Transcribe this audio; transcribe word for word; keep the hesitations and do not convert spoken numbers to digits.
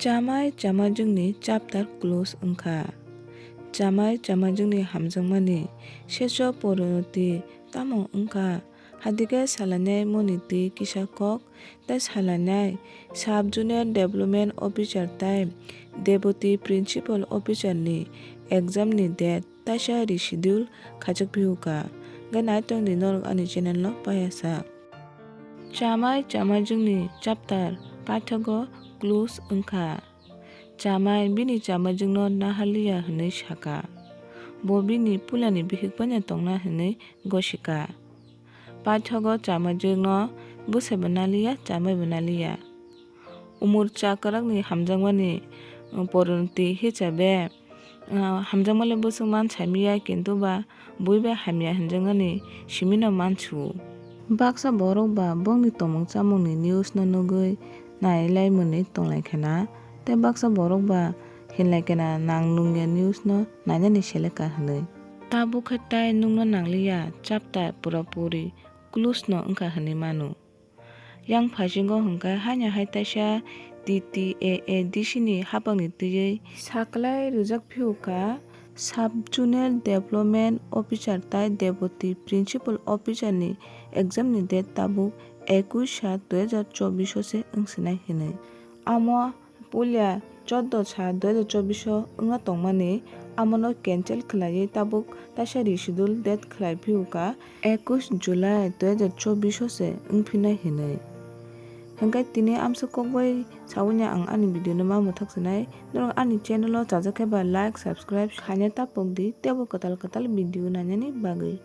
Chamai chamajwkni chapter close wngkha. Chamai chamajwkni hamjakmani secho porinoti tamo wngkha? Hadike salainai moniti kisa kok tei salainai Sub Junior Development Officer tei Deputy Principal Officer ni exam ni date taisa reschedule khaichuk phiyuka. Hwnkhe naitongdi norok ani channel no paiyasak. Chamai chamajwkni chapter paithago close wngkha. Chamai bini chamajwkno naharliya hwnwi saka. Bo bini puilani bihik bai no tongna hwnwi gosika. Paithago chamajwkno bwsaibo naliya, chamaibo naliya. Umor cha kwrakni hamjakmani, uh, porinoti hisabe, uh, hamjakmale bwswk mansa miya, kintu ba bui bai hamya hinjaknani simino mansu. Baksa borok ba bongni tongmung chamungni news no nugwi nailai mwnwi tonglai khena, tei baksa borok ba hinlai khena nang nungya news no nainani seleka hwnwi. Tabuk khe tai nungna nangliya, chapter pura puri close no wngkha hwnwi mano. Yang phaisingo hwnkhe haino hai taisa T T A A D C ni hapangni twiwi saklai rwjak phiyuka Sub Junior Development Officer tai Deputy Principal Officer ni exam ni date tabuk ekush sat dui hajar chobbish o se wngsinai hinwi. Amo puila chordo sat dui hajar chobbish o wngna tongmani, amono cancel khlaiwi tabuk taisa reschedule date khlai phiyuka ekush July dui hajar chobbish o se wngphinai hinwi. Hwnkhe tini amswk kokbai sawi no ang ani video no ma mwthak sinai. Norok ani channel o chajak khe ba like, subscribe khaina ta pokdi, teibo kwtal kwtal video nainani bagwi.